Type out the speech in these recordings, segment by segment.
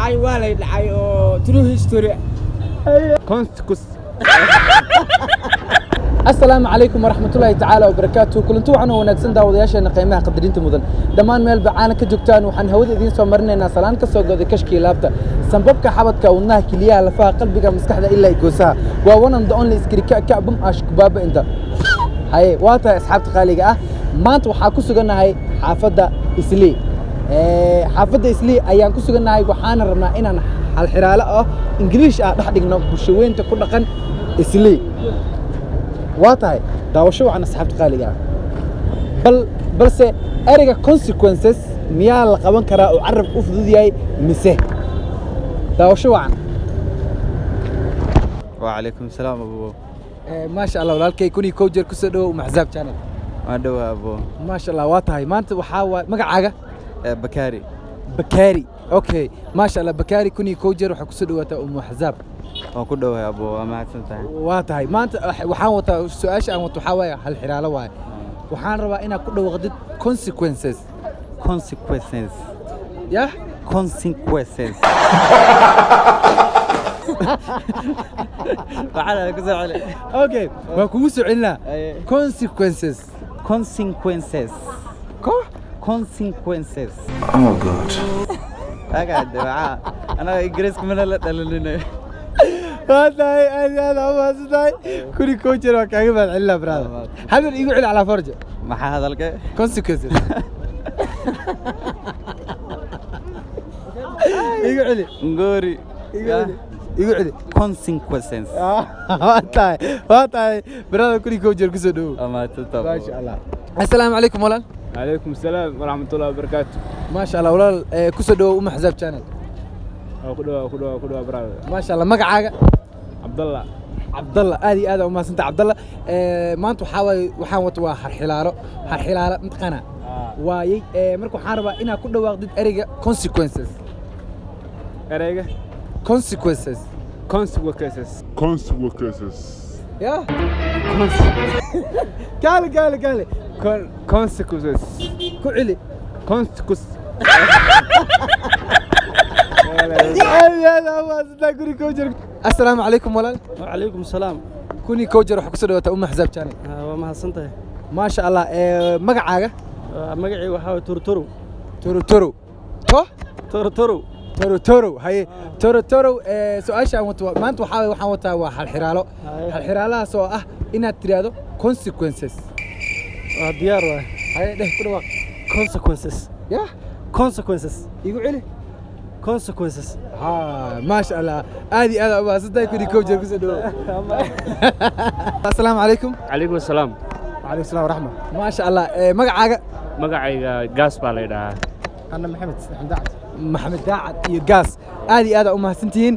Dhacay, waa lay dhacay oo true history. Consequence. Asalaamu calaykum waraxmatullaahi tacaala wabarakaatu. Kulanti waxaan oo wanaagsan, daawadayaasheena qiimaha qadarinta mudan, dhammaan meelba caalam ka joogtaan, waxaan hawada idiin soo marinaynaa salaan ka soo goday kashkii laabta, sanbabka, xabadka, wadnaha, keliyaha, lafaha, qalbiga, maskaxda ilaa goosaha. Waa one and the only iskiri ka ka bum ash kubaaba inta haye. Waa tahay, asxaabta qaaliga ah, maanta waxaa ku sugannahay xaafadda Islii. Xaafadda Islii ayaan ku sugannahay. Waxaana rabnaa inaan halxiraalo ah Ingiliish ah dhex dhigno bulshaweynta ku dhaqan Islii. Waa tahay, daawasho wacan, asxaabta qaaliga ah. Balse ereyga consequences miyaa la qaban karaa oo carabka u fudud yahay mise? Daawasho wacan. وعليكم السلام أبو. Maasha Allah, walaalkay, 1001 jeer kusoo dhowow Maxzaab Channel. ما دوا أبو. Maasha Allah. Waa tahay, maanta waxaa waa magacaaga? بكاري. Bakaari, okay, maasha Allah. Bakaari, 1001 jeer waxaa kusoo dhawaataa Umu Axzaab. Waan ku dhowahay abo, waa mahadsan tahay. Waa tahay, maanta waxaan wataa, su-aasha aan wato waxaa waaye hal xiraalo waaye. Waxaan rabaa inaad ku dhawaaqdid consequences. Consequences. Yah. Consequences. Waxaan ku soo celi. Okay, waan kugu soo celinaa. Aye. Consequences. Consequences. Ko. Consequences. Oh God. Aga waxaa anaga Ingiriiska mana la dhalanina. Waa tahay, aad iyo aad aa umahadsan tahay. 1001 jeer waan kaaga mahad celinaa, brother. Hadal igu celi calaa farja. Maxaa hadalka? Consequences igu celi. Ngori. Igu celi, igu celi. Consequences. Waa tahay, waa tahay, brother, 1001 jeer kusoo dhowow. Waa mahadsan tahay. Maasha Allah. Assalaamu calaykum, walaal. عليكم السلام ورحمة الله وبركاته. Maasha Allah, walaal, kusoo dhowow Uma Axzaab Channel. كدوا كدوا كدوا brother. Maasha Allah. Magacaaga? عبد الله. Cabdalla, aad iyo aad aa umahadsanta, Cabdalla. Maanta waxaa waaye waxaan wato waa harxilaalo. Harxilaalo mataqaanaa waayey. Marka waxaan rabaa inaad ku dhawaaqdid ereyga consequences. Ereyga? Consequences. Consequences. Consequences. Ya kaale, kaale, kaale. Consequences. Ku celi. Consequences. Aad iyo aad aa umahadsantaa, 1001 jeer. Assalaamu calaykum, walaal. وعليكم السلام. 1001 jeer waxaa kusoo dhawaataa Uma Axzaab Channel. Waa mahadsantahay. Maasha Allah. Magacaaga? Magacii waxaa waye Turturu. Torotoro to. Turturu. Torotoro, haye, Torotoro. Su-aasha aan wato maanta waxaa waye, waxaan wataa waa halxiraalo. Haye. Halxiraalahaas oo ah inaad tiraahdo consequences. Waa diyaar waay. Haye, dheh, ku dhawaaq. Consequences. Yah. Consequences. Igu celi. Consequences. Ha, maasha Allah, aad iyo aad aa umahadsantahay. 1001 jeer kusoo dhawow. Assalaamu calaykum. Calaykum asalaam. وعليكم السلام ورحمة. Maasha Allah. Magacaaga? Magacayga Gaas baa la ydhahaa. أنا محمد محمد داعد. Maxamed Daacad iyo Gaas, aad iyo aad aa umahadsantihiin.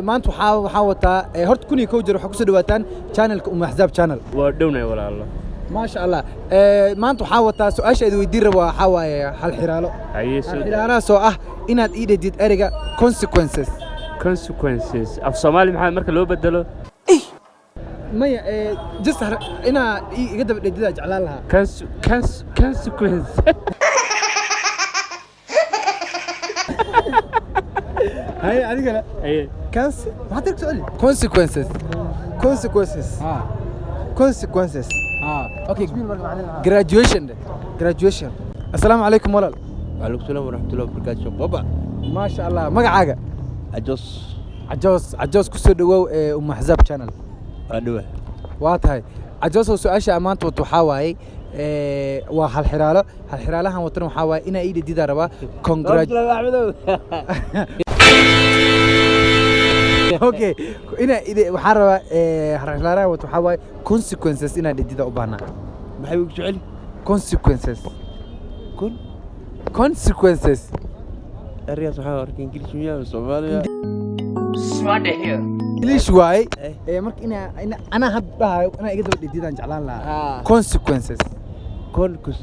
Maanta waxaan wataa, horta 1001 jeer waxaa kusoo dhawaataan channelka Uma Axzaab Channel. Waa dhownay, walaalo. Maasha Allah. Maanta waxaa wataa, su-aasha idi weydiin raba waxaa waaye hal xiraalo. Haye. Hal Soo xiraalahaas oo ah inaad ii dhedid ereyga consequences. Consequences af Soomaali maxaa marka loo bedelo? Maya, just inaa iga daba dhedidaa jeclaan lahaa. Consequence. Haye, adigana. Haye. Cons maxaad tirka soo celi? Consequences. Consequences. Ha. Consequences. Ha, okay, graduation de. Graduation. Assalaamu calaykum, walaal. وعليكم السلام ورحمة الله وبركاته بابا. Maasha Allah. Magacaaga? عجوز. Cajoos, Cajoos, kusoo dhawow ee Uma Axzaab Channel. أدوه. Waa tahay, Cajoosow, su-aasha maanta wato waxaa waaye, waa halxiraalo. Halxiraalahan watana waxaa waaye inaa ii dhedidaa rabaa congrat okay, inaa waxaan rabaa, halxiraalahan wato waxaa waaye consequences inaa dhedida u baahnaa. maxay ugu jecel? Consequences. Kun. Consequences. Ereygaas waxaa arkay Ingiriis miyaa Soomaaliya? English waaye. Marka inaa anaa hadda dhahayo inaa iga daba dhedidaan jeclaan lahaa consequences. Kon kus.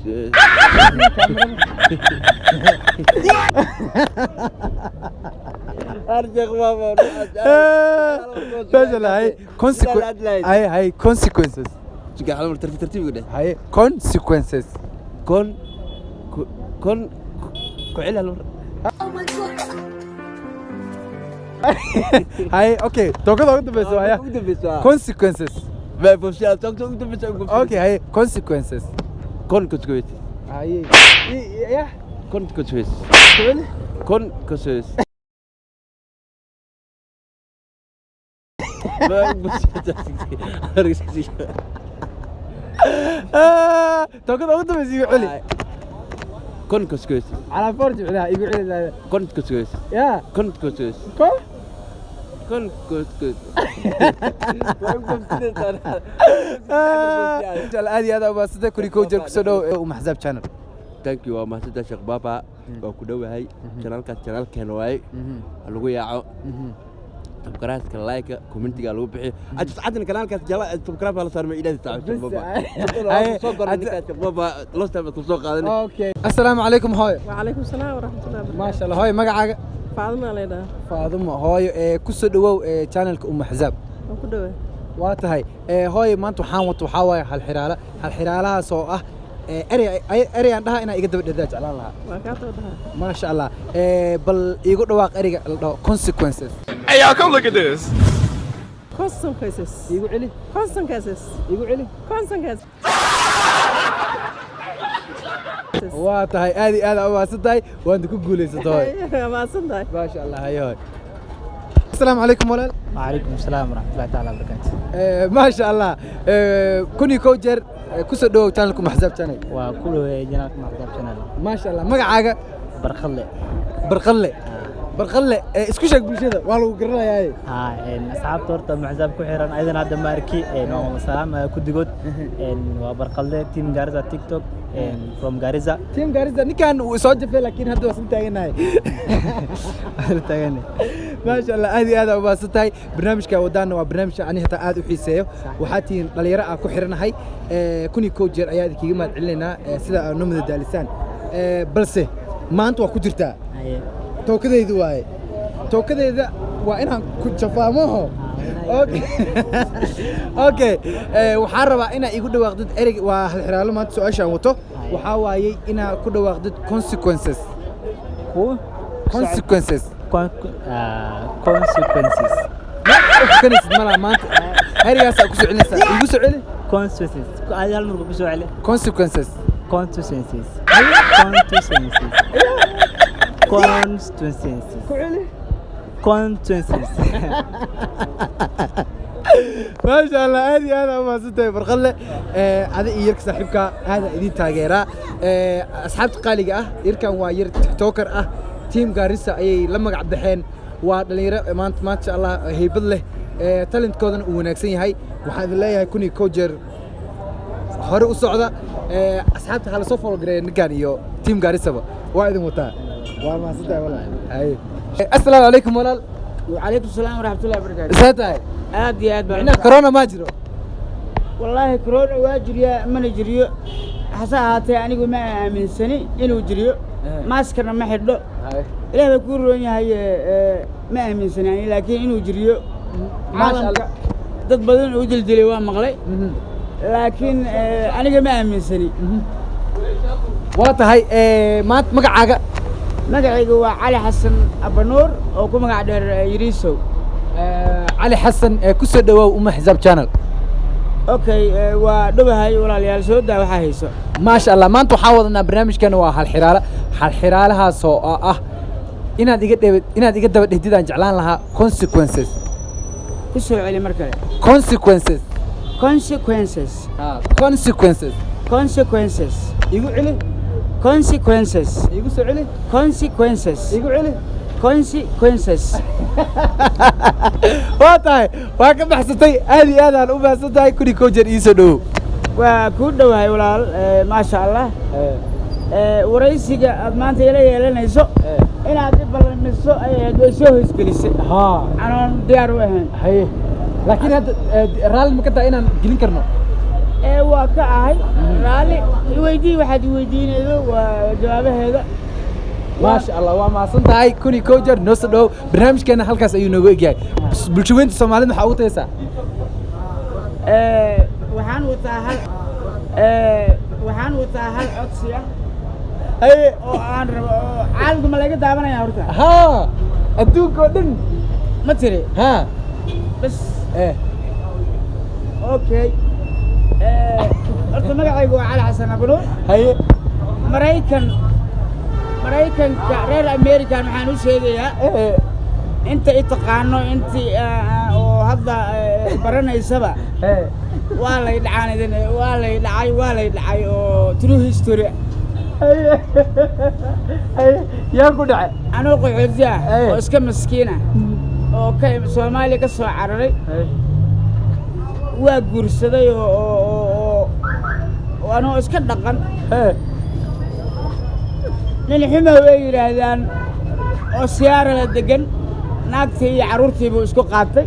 Arjaq baba. Maasha Allah. Haye, haye, haye, consequences. Sugaa hal tartiib tartiib ugu dheh. Haye, consequences. Kon kon ku celi hal mar. Oh my God. Haye, okay, tookada ugu dambeysa waaya. Ugu dambeysa. Consequences. Ma bobsiya, toogta ugu dambeysa ugu. Okay, haye, consequences. Consequences. Haye, ya. Consequences. Celi. Consequences. Ma bobsiya. Tookada ugu dambeysa igu celi. Consequences. Calaa foor jimcinaha igu celi. Consequences. Ya. Consequences. Ko. Consequences. Insha Allah, aad iyo aad aa umahadsantay. 1001 jeer kusoo dhow Uma Xisaab Channel. Thank you, waa mahadsantahay Sheekh Baba. Waa ku dhowahay channelkaas, channelkeena waaye. Ha lagu yaaco subscribe-ka, like, commentiga lagu bixiyo. Ajis cadna kanaalkaas jala subscribe la saarmay ilaahay taala Sheekh Baba. Soo qoray ninkaas Sheekh Baba last time ku soo qaadanay. Okay, assalaamu calaykum hooyo. وعليكم السلام ورحمة الله وبركاته. Maasha Allah, hooyo, magacaaga? فاطمة ليلى. Faadumo. Hooyo, ee kusoo dhowow ee channelka Uma Xisaab. وكدوة. Waa tahay. Ee hooyo, maanta waxaan wato waxaa waaye hal xiraala, hal xiraalahaas oo ah ee erey erey aan dhaha inaa iga daba dhedaa jeclaan lahaa. وكاتو ده. Maasha Allah. Ee bal iigu dhawaaq ereyga la dhaho consequences. Hey, y'all, come look at this. Consequences. Iigu celi. Consequences. Iigu celi. Consequences. Waa tahay, aad iyo aad aa umahadsan tahay, waana ku guulaysatay hooyo. ما صدق. Maasha Allah. Hayo hooyo. Asalaamu calaykum walaal. وعليكم السلام ورحمة الله تعالى وبركاته. Ee, maasha Allah. Ee, 1001 jeer ee, kusoo dhowow channelka Uma Xisaab Channel. وكل جنالك مع حساب channel. Maasha Allah, magacaaga? برخلي. Barqalle, Barqalle, ee isku sheeg bulshada, waa lagu garanayaaye. ها إن أصحاب تورتا مع حساب كحيران أيضا هذا ماركي إن سلام كدقود إن وبرخلي تيم غارزا تيك توك إن from غارزا. Team Garissa. Ninkan wuu soo jafay, laakiin hadda waa isla taaganahay. Maasha Allah, aad iyo aad aa umahadsan tahay. Barnaamijka wadaana waa barnaamij ani xitaa aad u xiiseeyo. Waxaa tihiin dhalinyaro aan ku xiranahay. Ee, 1001 jeer ayaa idinkaga mahad celinaynaa ee, sida aad noo madadaalisaan. Ee, balse maanta waa ku jirtaa tookadaydu waaye, tookadayda waa inaan ku jafaamaho. Okay, waxaan rabaa inaa igu dhawaaqdid erey. Waa hal xiraalo maanta su-aashaan wato. Waxaa waayey inaa ku dhawaaqdid consequences. Consequences. Consequences. Kanaysid malaha maanta ereygaas aa ku soo celinaysaa. Igu soo celi. Consequences. هذا المرة بسوي. Consequences. Consequences. Consequences. Consequences. Ku celi. Consequences. Maasha Allah, aad iyo aad aa umahadsantahay Barqalle. Ee, adi iyo yarka saaxiibka aada idiin taageeraa. Ee, asxaabta qaaliga ah, yarkan waa yar tiktoker ah, team Garissa ayay la magac baxeen. Waa dhalinyaro maanta maasha Allah heybad leh. Ee, talentkoodana uu wanaagsan yahay. Waxaan idin leeyahay 1001 jeer hore u socda. Ee, asxaabta hala soo follow gareeya ninkan iyo team Garissaba. Waa idin wataa. Waa mahadsantahay walaal. Haye. Assalaamu calaykum walaal. وعليكم السلام ورحمة الله وبركاته. See tahay? Aad iyo aad baan. Micnaha corona ma jiro? Wallaahi corona waa jiriyaa mana jiriyo, hase ahaatee anigu ma aaminsani inuu jiriyo, maaskana ma xidho. Ilaah baa kuu roon yahay. Ma aaminsani ani, laakiin inuu jiriyo Maasha. Caalamka dad badan oo dildilay waa maqlay, laakiin aniga ma aaminsani. Waa tahay. Maanta magacaaga? Magacayga waa Cali Xasan Abanuur oo ku magac dheer Yiriisow. Cali Xasan, ku soo dhawoow Uma Xisaab Channel. Okay, waa dhowahay walaalayaal, soo daa waxaa hayso. Maasha Allah, maanta waxaan wadanaa barnaamijkan waa hal xiraale, hal xiraalahaas oo ah inaad iga daba dhehdid aan jeclaan lahaa consequences. Ku soo celi mar kale. Consequences. Consequences. Consequences. Consequences. Igu celi. Consequences. Igu soo celi. Consequences. Igu celi. Consequences. Waa tahay, waa ka baxsatay. Aad iyo aad aan u mahadsan tahay. 1001 jeer iisoo dhowow. Waa kuu dhowahay walaal. Maasha Allah. Waraysiga aad maanta ila yeelanayso inaad i ballamiso ay ahayd, way soo hoosgelisay anoon diyaar u ahayn. Haye, laakiin hadda raalli ma ka tahay inaan gelin karno? Ee, waa ka ahay raalli. Iweydii waxaad iweydiinaydo waa jawaabaheeda. Maasha Allah, waa mahadsan tahay. 1001 jeer noo soo dhowow. Barnaamijkeena halkaas ayuu noogu egyahay. Bulshaweynta Soomaalida maxaa ugu tagaysaa? Waxaan wataa hal codsi ah Haye. Oo aan rabo oo caalamka ma laga daawanaya horta? Haa, adduunka oo dhan. Ma tiri? Ha. Bas. Eh. Okay, horta magacaygu waa Cali Xasan Abnuur. Haye. Maraykan, Maraykanka, reer American waxaan u sheegayaa inta i taqaano, intii oo hadda baranaysaba, waa lay dhacaan idin, waa lay dhacay, waa lay dhacay oo true history. Yaa ku dhacay? Anuu qaxooti ah oo iska maskiin ah oo ka Soomaaliya ka soo cararay, waa guursaday oo anoo iska dhaqan nin xumow ay yidhaahdaan oo siyaara la degan, naagtii iyo carruurtii buu isku qaatay.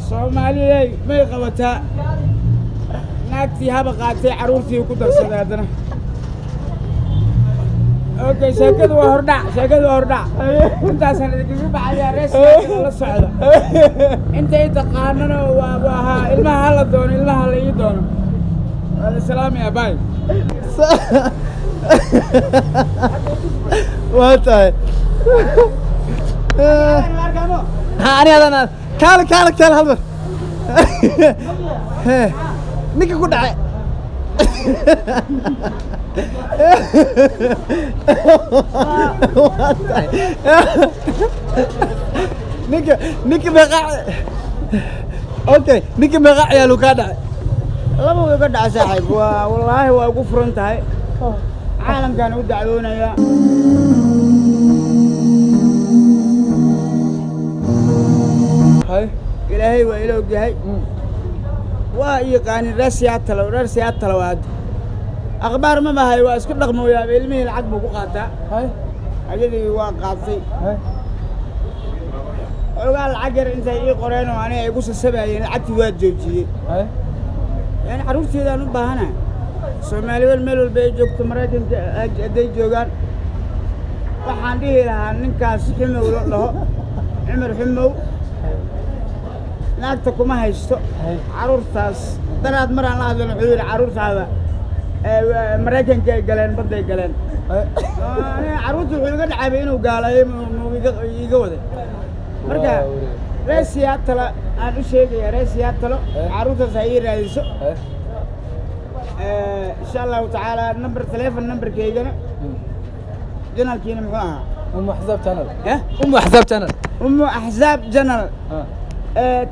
Soomaaliyey, may qabataa? Naagtii haba qaatay, carruurtii ku darsaday haddana. Okay, sheekadu waa hordhac, sheekadu waa hordhac. Intaasaan idinkaga baxayaa. Rees la socda, inta i taqaanana waa haa, ilmaha hala doono, ilmaha la ii doono. Waa la salaamaya, bye. Waa tahay. Ha, ani adan kaale, kaale, kaale, hal mar. Ninka ku dhacay. Waa tahay. Ninka meeqa? Okay, ninka meeqa ciyaal uu kaa dhacay? Laba way iga dhacay, saaxiib. Waa wallaahi, waa ugu furan tahay, caalamkaan u dacwoonayaa. Ilaahay waa ila ogyahay, waa yaqaanin reer Seattle, reer Seattle. Waa akhbaar ma mahay, waa isku dhaqmooyaa. Ilmihii lacag buu ku qaataa, ayadii waa qaatay. Xoogaa lacag yar intay ii qoreen oo aniga ay ku sasabayeen, lacagtii waa joojiyey. Yani carruurteedaan u baahanahay. Soomaali wel meel walba ay joogto, Maraykanka hadday joogaan, waxaan dhihi lahaa ninkaas Xumow la dhaho, Cumar Xumow, naagta kuma haysto, carruurtaas daraad maraan la hadlan wuxuu yidhi carruurtaada Maraykanka ay galeen, badday galeen. Carruurta wuxuu iga dhacaybay inuu gaalayo iga waday. Marka reer Seattle aan u sheegaya, reer Seattle, carruurtaas ha ii raadiso, insha Allahu tacaala. Number telefon numberkaygana, channelkiina muxuu ahaa? Umu Axzaab Channel. Eh? Umu Axzaab Channel. Umu Axzaab Channel.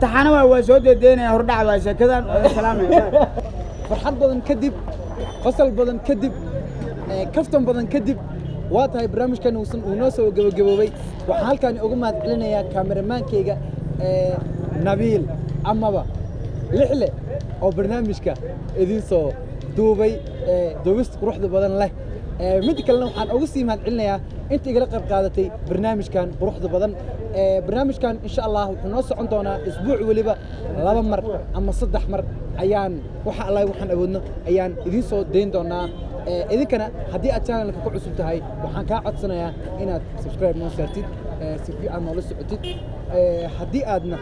Taxana waa soo dedeynaya, hordhac waa sheekadan. Waa salaamaya. Farxad badan kadib, qosol badan kadib, kaftan badan kadib, waa tahay barnaamijkan uusan uu noo soo gabagaboobay. Waxaan halkaani uga mahad celinayaa kaameramaankayga Nabiil amaba Lixle oo barnaamijka idiin soo duubay, duubista quruxda badan leh. Mid kalena waxaan uga sii mahad celinayaa inta igala qayb qaadatay barnaamijkan quruxda badan. Barnaamijkan insha Allah wuxuu noo socon doonaa isbuuc weliba laba mar ama saddex mar ayaan, waxa Allah waxaan awoodno ayaan idiin soo dayn doonaa. Idinkana haddii aad channelka ku cusub tahay, waxaan kaa codsanayaa inaad subscribe noo saartid, si fiican noola socotid. Haddii aadna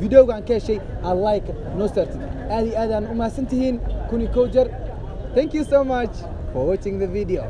videogan ka heshay, aad like noo saartid. Aad iyo aad aan u mahadsan tihiin 1001 jeer. Thank you so much for watching the video.